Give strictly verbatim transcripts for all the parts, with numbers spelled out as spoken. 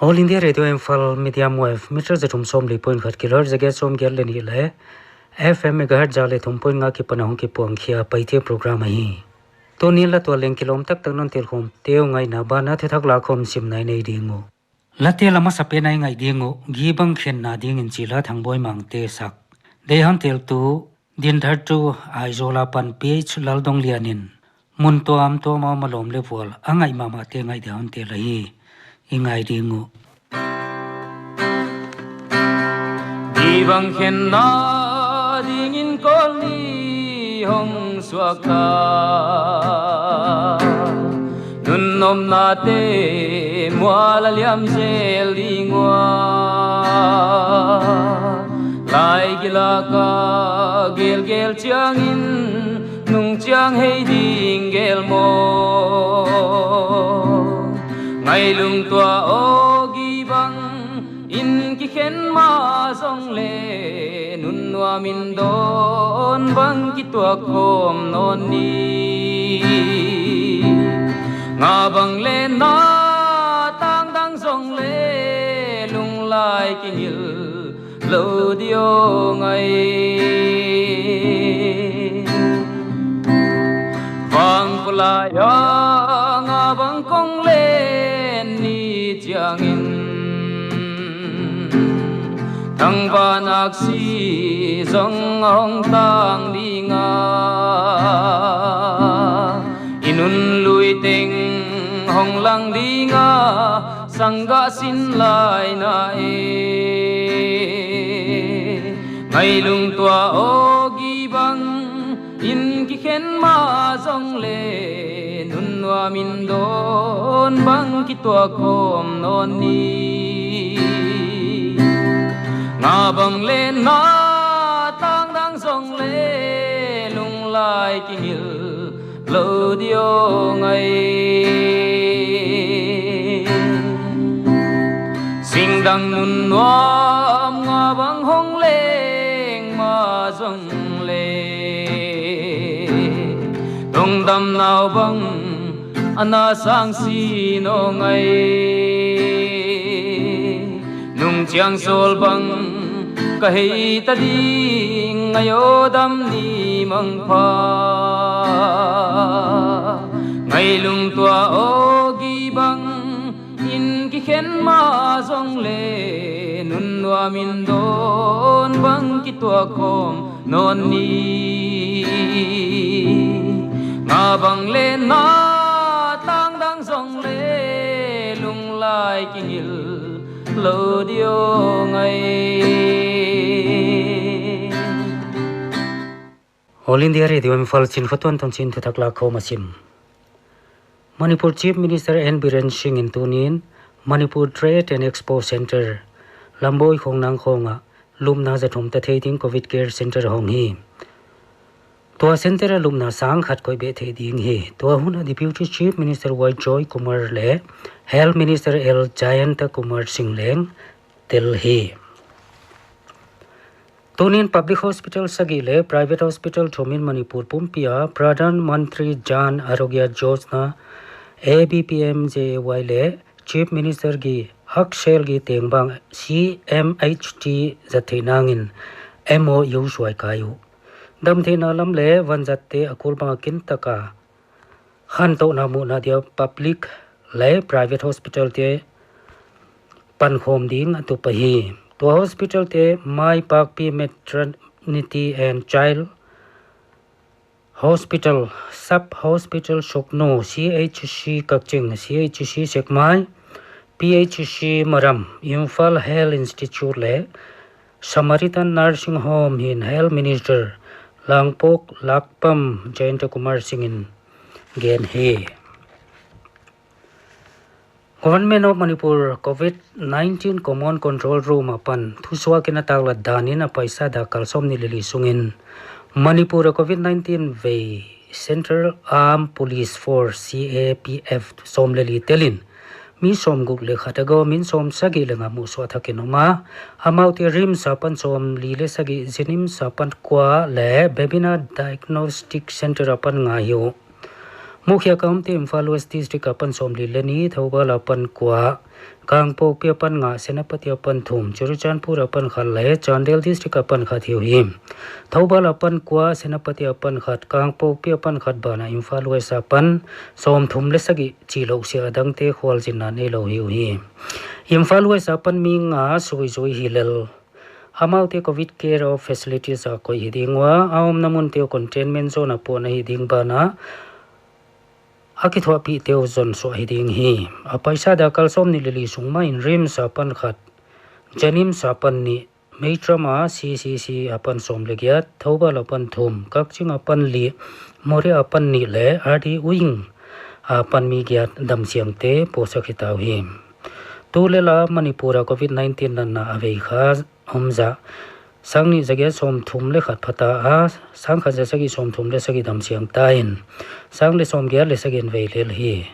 All India Radio Imphal medium wave meter za thum sawmli point khat kilohertz za giat sawmgiat leh nih leh F M megahertz za leh thum point nga kipan a hong kipuang khia Paite program ahi. Tuni'n la tual leng kilawm taktak non telkhawmte uh ngaihna banah thuthak lakhawm simna i nei ding uh. Late la masapen a i ngaih ding uh, Gibang khenna dingin chi la Thangboi Mangte sak. Deihon teltu, dinthartu Aizawl apan P H Laldonglian in mun tuamtuam a om a lawm leh vual a ngaih mahmahte ngaih dia hon tel ahi. I ngai ding uh. Gibang khenna dingin Kawlni hong suakta, nunnomnate mual a liam zel ding ua. Lai gilak a gelgel chiangin nung chiang hei ding gel maw. Ngailung tua aw Gibang, in kikhen mah zong leh nunnuam in dawn bang kituak khawm nawn ni. Nga bang leh na tang dang zong leh lunglai kingil lou di aw ngai. Vangkho lai a nga bang kong len ni chiangin thangvahna aksi zong a hong tang ding a, i nunlui teng hong lang ding a, sanggah sin lai na e. Ngailung tua aw Gibang, in kikhen mah zong leh nunnuam in dawn bang kituak khawm nawn ni. Nga bang leh na tang dang zong leh lunglai kingil lou di aw ngai. Singdang nunnuam nga bang hong leng mah zong leh, tongdamna uh bang a na sang si nawn ngai. Nung chiang sawl bang ka hei ta ding ngai aw, dam ni mangpha. Ngailung tua aw Gibang, in kikhen mah zong leh nunnuam in dawn bang kituak khawm nawn ni. Nga bang leh na tang dang zong leh lunglai kingil lou di aw ngai. All India Radio Imphal, Chin Kho Tuan Tong Chin thuthak lakhawm a sim. Manipur Chief Minister N Biren Singh in tuni'n Manipur Trade and Expo Centre, Lamboi khong nang khong ah lupna za thum ta thei ding Covid Care Centre hong hi. Tua centre ah lupna sang khat koih beh thei ding hi. Tua hun ah Deputy Chief Minister Y Joy Kumar leh Health Minister L Jayanta Kumar Singh leng tel hi. Tuni'n public hospital sagih leh private hospital thum in Manipur pumpi ah Pradhan Mantri Jan Arogya Yojana, A B P M J A Y leh Chief Minister gih Akshay gih teng bang C M H T zat theih nangin M O U suai kai uh. Damtheihna lam leh vanzatte a kul bang a kintak a khantouhna muhna dia public leh private hospital te pankhawm ding a tup ahi. Tua hospital te Maipakpi Maternity and Child Hospital, Sub Hospital Sugnu, C H C Kakching, C H C Sekmai, P H C Maram, Imphal Health Institute leh Samaritan Nursing Home hi'n Health Minister Langpok Lakpam Jayantakumar Singh in gen hi. Government of Manipur Covid nineteen Common Control Room apan thusuak in a taklat dan in a paisa dak kal sawmnih leh li sungin Manipur a Covid nineteen vei Central Armed Police Force, C A P F, sawm leh li tel in mi sawmguk leh khat a gawm in sawmsagih leh nga muhsuah thak in om a, amaute RIMS apan sawmli leh sagih, JNIMS apan kua leh Bebina Diagnostic Centre apan nga hi uh. Mukhia ka omte Imphal West District apan sawmli leh ni, Thoubal apan kua, Kangpokpi apan nga, Senapati apan thum, Churachandpur apan khat leh Chandel District apan khat hi uhi. Thoubal apan kua, Senapati apan khat, Kangpokpi apan khat banah Imphal West apan sawmthum leh sagih chihlouh siah a dangte khualzinna neilou hi uhi. Imphal West apan mi nga suizui hi lel. Amaute Covid Care of Facilities a koih hi ding ua, a omna munte uh containment zone a pawtna hi ding banah a kithuahpihte uh zon suah hi ding hi. A paisa dak kal sawmnih leh li sung mah in RIMS apan khat, JNIMS apan nih, Meitram a CCC apan sawm leh giat, Thoubal apan thum, Kakching apan li, Moreh apan nih leh RD Wing apan mi giat damsiangte pawtsak hita uhi. Tu lel a Manipur a Covid nineteen natna a vei kha om zah sangnih zagiat sawmthum leh khat phata a, sangkhat zasagih sawmthum leh sagih damsiang ta in, sang leh sawmgiat leh sagih in vei lel hi.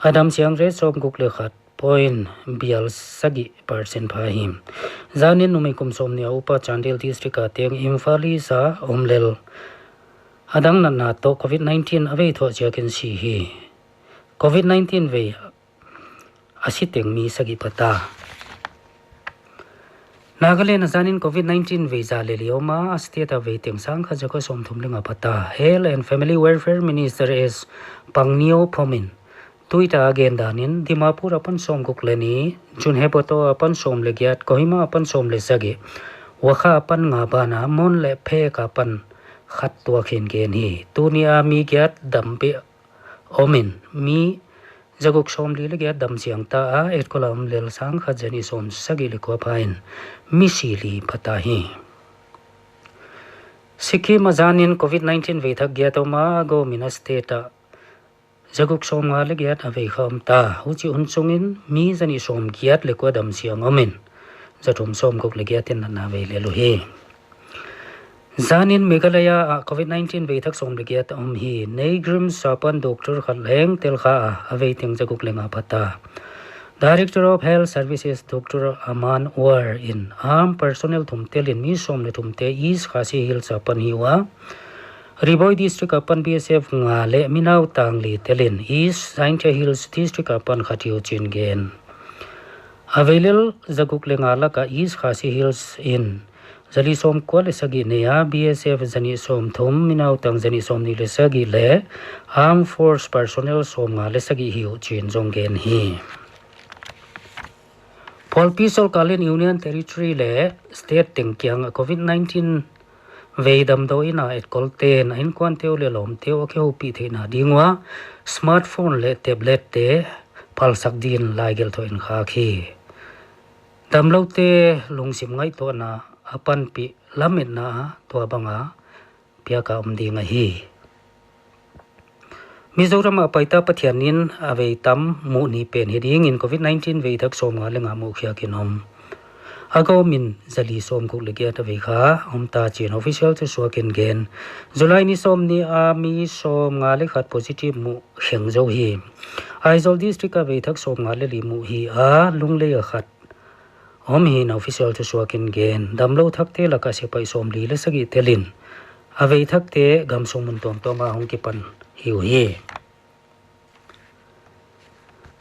A damsiang rate sawmguk leh khat point bial sagih percent pha hi. Zanin numei kum sawmnih a upa Chandel District a teng Imphal East a om lel, a dang natna toh Covid nineteen a vei thuah ziakin si hi. Covid nineteen vei a si teng mi sagih phata. Nagaland a zanin Covid nineteen vei za leh li om a, a state a vei teng sangkhat zakua sawmthum leh nga phata. Health and Family Welfare Minister S Pangneo Phom in Twitter a gen danin, Dimapur apan sawmguk leh ni, Zunheboto apan sawm leh giat, Kohima apan sawm leh sagih, Wakha apan nga banah Mon leh Phek apan khat tuak hi'n gen hi. Tuni a mi giat dam beh om in, mi zaguk sawmli leh giat damsiang ta a, etkol a om lel sangkhat zanih sawmsagih leh kua pha in, mi si li phata hi. Sikkim a zanin Covid nineteen vei thak giat om a, a gawm in a state ah zaguk sawmnga leh giat a vei kha om ta. Huchi hun sungin mi zanih sawmgiat leh kua damsiang om in, zathum sawmguk leh giat in natna vei lel uhi. Zanin Meghalaya ah Covid nineteen vei thak sawm leh giat a om hi. NEIGRIHMS apan doctor khat leng tel kha a, a vei teng zaguk leh nga phata. Director of Health Services Doctor Aman War in armed personnel thum tel in mi sawm leh thumte East Khasi Hills apan hi ua, Ri Bhoi District apan BSF nga leh mi nautang li tel in East Jaintia Hills District apan khat hi uh chi'n gen. A vei lel zaguk leh nga lak ah East Khasi Hills in zali sawmkua leh sagih nei a, BSF zanih sawmthum, mi nautang zanih sawmnih leh sagih leh armed force personnel sawmnga leh sagih hi uh chi'n zong gen hi. Pawlpi sorkar in Union Territory leh state teng kiang ah Covid nineteen vei damdawi in a etkol ten a innkuante uh leh lawmte uh a kihoupih theihna ding ua smartphone leh tablet te phalsak din laigelh thou in khak hi. Damloute lungsim ngaihtuahna a panpih lametna ah tua bang a piak a om ding ahi. Mizoram a paita Pathian in a vei tam muh ni pen hi dingin Covid nineteen vei thak sawmnga leh nga muhkhiak in om. A gawm in zali sawmguk leh giat a vei kha om ta chi'n official thusuak in gen. July ni sawmnih a mi sawmnga leh khat positive muh kheng zou hi. Aizawl District a vei thak sawmnga leh li muh hi a, Lunglei a khat om hi'n official thusuak in gen. Damlou thakte lak ah sepaih sawmli leh sagih tel in, a vei thakte gamsung mun tuamtuam ah hong kipan hi uhi.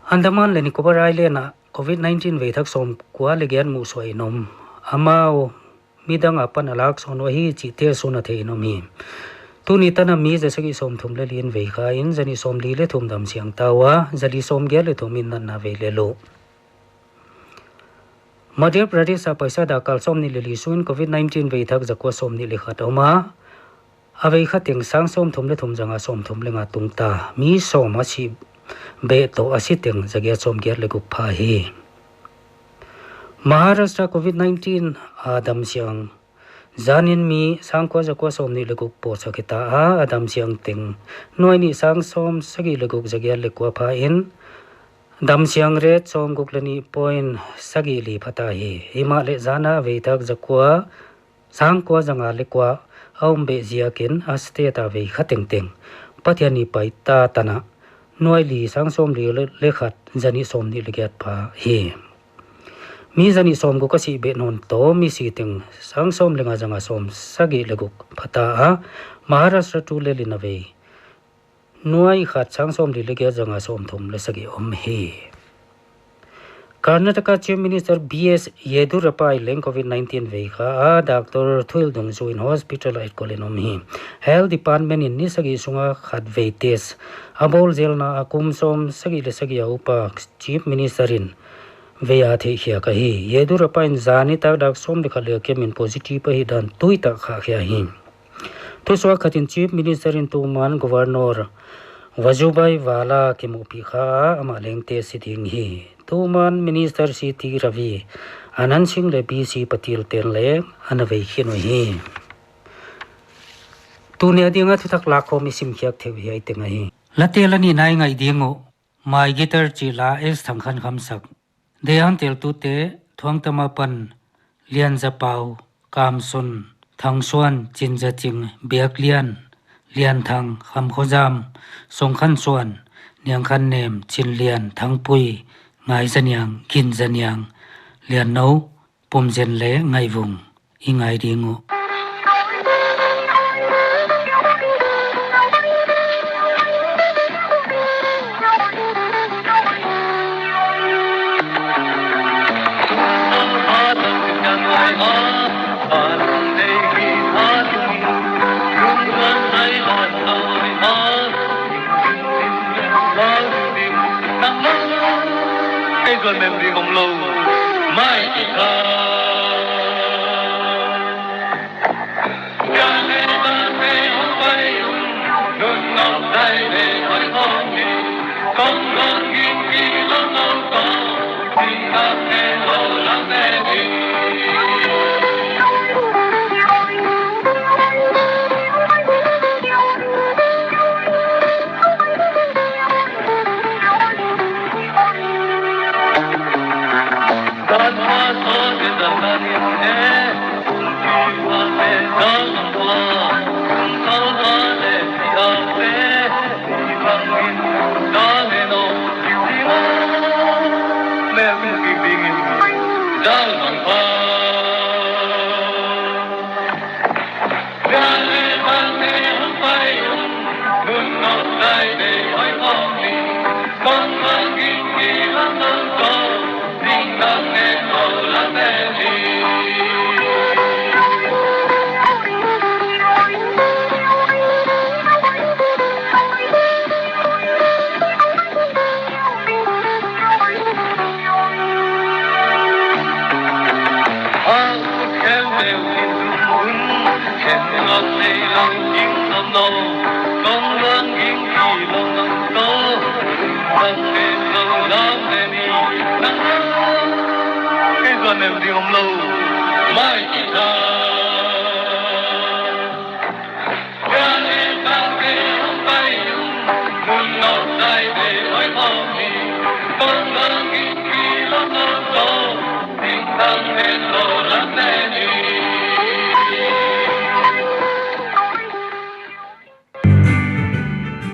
Andaman leh Nicobar Island ah Covid nineteen vei thak sawmkua leh giat muhsuah in om. Amau midang apan a lak sawn uh ahi chihte sun a thei in om hi. Tuni tan a mi zasagih sawmthum leh li in vei kha in, zanih sawmli leh thum damsiang ta ua, zali sawmgiat leh thum in natna vei lel uh. Madhya Pradesh a paisa dak kal sawmnih leh li sungin Covid nineteen vei thak zakua sawmnih leh khat om a, a vei kha teng sang sawmthum leh thum zanga sawmthum leh nga tung ta. Mi sawm a si beh toh a si teng zagiat sawmgiat leh guk pha hi. Maharashtra Covid nineteen a damsiang zanin mi sangkua zakua sawmnih leh guk pawtsak hita a, a damsiang teng nuai nih sang sawmsagih leh guk zagiat leh kua pha in, damsiang rate sawmguk leh nih point sagih li phata hi. Himahleh zan a vei thak zakua, sangkua zanga leh kua a om beh ziakin a state a vei kha tengteng Pathian in paita tan a nuai li sang sawmli leh khat zanih sawmnih leh giat pha hi. Mi zanih sawmguk a sih beh nawn toh mi si teng sang sawmli nga zanga sawmsagih leh guk pha ta a, Maharashtra tulel in a vei nuai khat sang sawmli leh giat zanga sawmthum leh sagih om hi. Karnataka Chief Minister B S Yediyurappa in leng COVID nineteen vei kha a, Doctor thuhilh dungzui in hospital ah etkol in om hi. Health Department in ni sagih sunga khat vei test a bawl zelna a kum sawmsagih leh sagih a upa Chief Minister in vei a theihkhiak ahi. Yediyurappa in zan nitak dak sawm leh khat leh a kem in positive ahihdan tuitak khahkhia hi. Thusuak khat in Chief Minister in tuman Governor Vajubhai Vala kimuhpih kha a, amah leng test hi ding hi. Tuman Minister C T Ravi, Anand Singh leh B C Patil ten leng ana vei khin uhi. Tuni a dinga thuthak lakkhawm i simkhiak theih uh hiai teng ahi. Late la nihna i ngaih ding uh, My Guitar chih la S Thangkhankhamsak. Deihhuan teltute, Thuangtam apan, Lianzapau, Kamsun, Thangsuan, Chinzaching, Biaklian, Lianthang, Khamkhozam, Songkhansuan, Niangkhannem, Chinlian, Thangpui, Ngaizaniang, Ginzaniang, Liannou, Pumzen leh Ngaihvung i ngai ding uh. Kei zuan nem ding om lou, mai ki kha.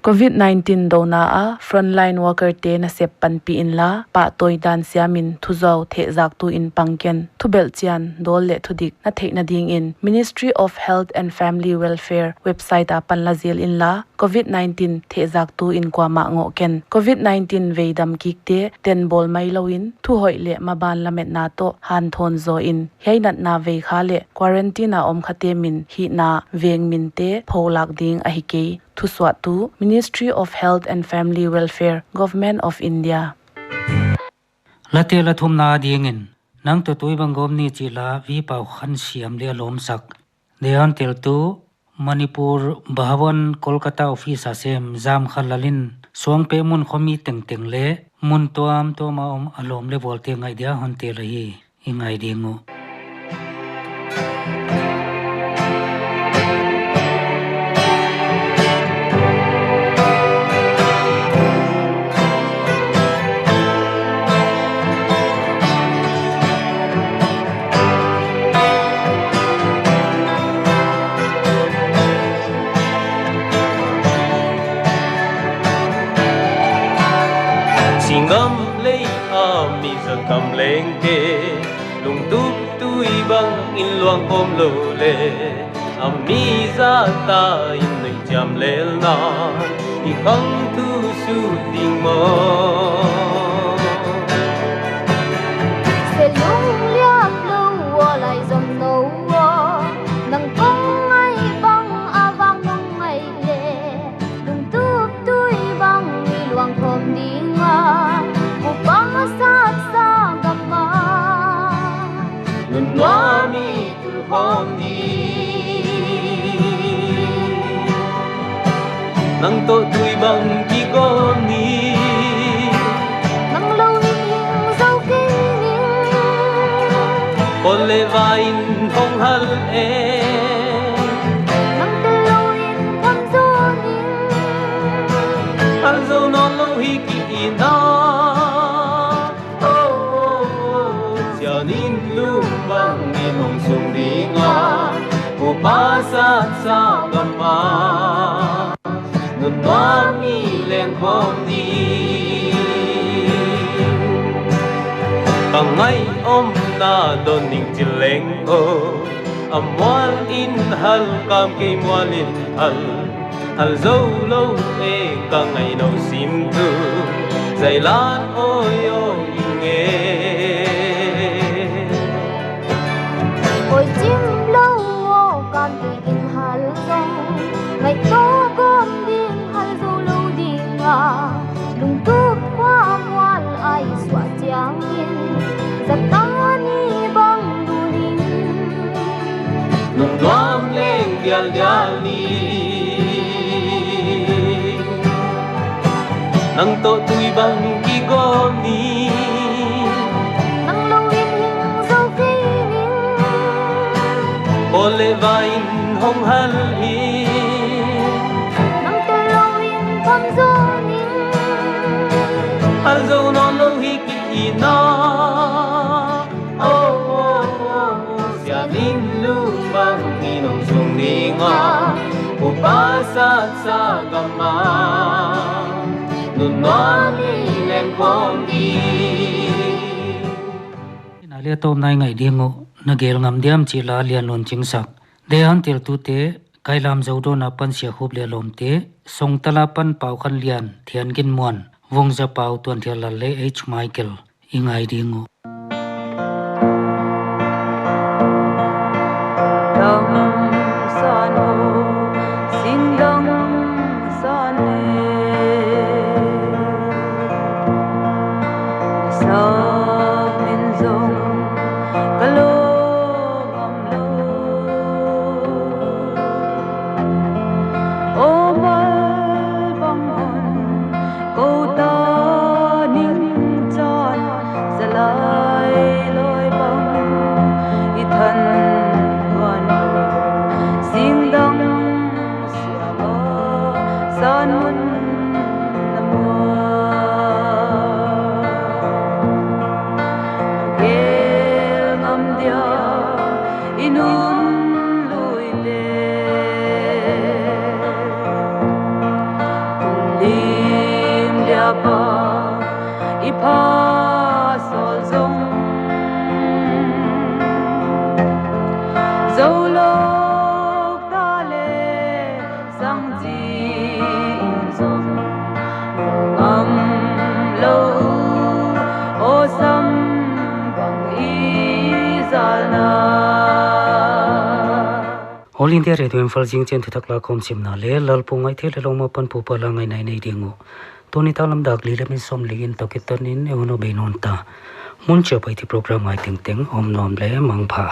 Covid nineteen douna a frontline worker te nasep panpih inla, pahtawi dan siamin thuzau thehzaktu in pang ken. Thubelh chian, dawl leh thudik na theihna dingin Ministry of Health and Family Welfare website a pan la zel inla, Covid nineteen thehzaktu in kuamah ngoh ken. Covid nineteen vei dam kikte ten bawl mai louin, thuhoih leh maban lametna toh hanthawn zaw in, hiai natna vei kha leh quarantine a om khate min hihna veng minte pholak ding ahi kei. Thusuahtu, Ministry of Health and Family Welfare, Government of India. Late la thumna dingin, Nang toh tui bang gawm ni chih la V Paukhansiam leh a lawmsak. Deihhuan teltu, Manipur Bhawan Kolkata office a sem Zamkhalal in suangpeh mun khomi tengteng leh mun tuamtuam a om a lawm leh vualte ngaih dia hon tel ahi. I ngai ding uh. Gam lei a mi zat gam leng te, lungtup tui bang in luang khawm lou le, a mi zat a in nuih chiam lel na, i khang thu sut ding maw. Se lungliap lou a lai zom nou a, nang kong ngai bang a vang nang ngai le, lungtup tui bang i luang khawm ding a, upa masat sa gam a, nun nuam i tul khawm ding. Nang toh tui bang kigawm ni, nang lou in hing zou kei ning. Pawl leh va in hong hal e, nang tel lou in tham zou ning. Hal zou nawn lou hi ki i na, oh, oh, oh. Sian in lum bang in hong sung ding a, upa sat sa gam a, nun nuam i leng khawm ding. Ka ngai omna dawn ning chi leng o, a mual in hal kam kei mual in hal. Hal zou lou e ka ngai nou sim tu, zai lan oi oi nge. Oi chim lou o kam tui in hal zou, ngai toh gawm ding hal zou lou ding a, lungtup khua mual ai suah chiang in, zat ta ni bang dun in, nun nuam leng dial dial ni. Nang toh tui bang kigawm ni, nang lou in hing zou kei ning. Pawl leh va in hong hal hi, nang tel lou in tham zou ning. Hal zou nawn lou hi ki i na. Oh, oh, oh, oh, sian in lum bang in hong sung ding a, upa sat sa gam a, nun nuam i leng khawm ding. Na leh tawm nai ngai ding uh, na gel ngam diam chih la Lianlun Chingsak. Dehan teltute, Kailam Zodawn apan Siakhup leh a lawmte, Songtal apan Paukhanlian, Thianginmuan, Vungza Pau, Tuanthiallal leh H Michael. I ngai ding uh. Dam san o, sing dang san e. Sak min zong ka lawm ngam lou. O mal bang hon kou ta ning chan, zalai loi bang i than wan, sing dang siam a san mun na mua. Gel ngam dia i nun lui te. Lim liap a i pha sawl zong, zou lou ta leh sang zi in zong ngam lou, aw sam bang i zal na. All India Radio Imphal, zingchiang thuthak lakhawm simna leh Lalpu Ngaithei leh Lawma pan Pupa la ngaihna i nei ding uh. Tuni tak lam dak li leh minit sawmli in toh kiton in i hun uh bei nawn ta. Mun chiah a pai ti program ngai tengteng om nuam leh mangpha.